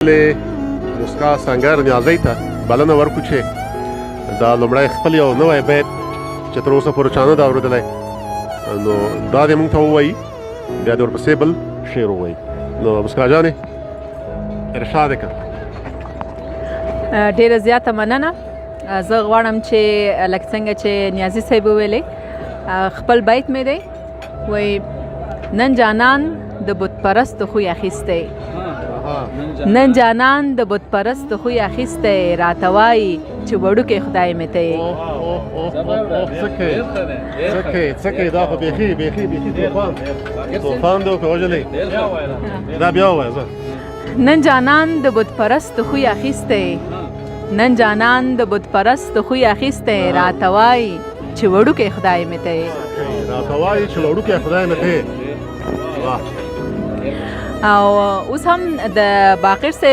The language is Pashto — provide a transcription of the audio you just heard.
له موسکا سنګر نیازۍ ته بلنه ورکړو چې دا لومړی خپل یو نوی بیت چې تر اوسه پورې چا نه ده اورېدلی، نو دا دې موږ ته ووایي، بیا دې ورپسې بل شعر ووایي. نو موسکا جانې، ارشاد کړه. ډیره زیاته مننه. زه غواړم چې لکه څنګه چې نیازي صاحب وویلې، خپل بیت مې دی، وای: نن جانان د بت پرست خوی اخیستی، نن جانان د بت پرست خوی اخیستی، راته وایي چې وړوکی خدای مې ته یې. څه کوې؟ دا خو بیخي بیخي بیخي توفان توفان دی که وژلی. دا بیا ووایه زه. نن جانان د بت پرست خوی اخیستی، نن جانان د بت پرست خوی اخیستی، راته وایي چې وړوکی خدای مې ته یې. راته وایي چې وړوکی خدای مې ته یې. واه! او اوس هم د باقر صاحب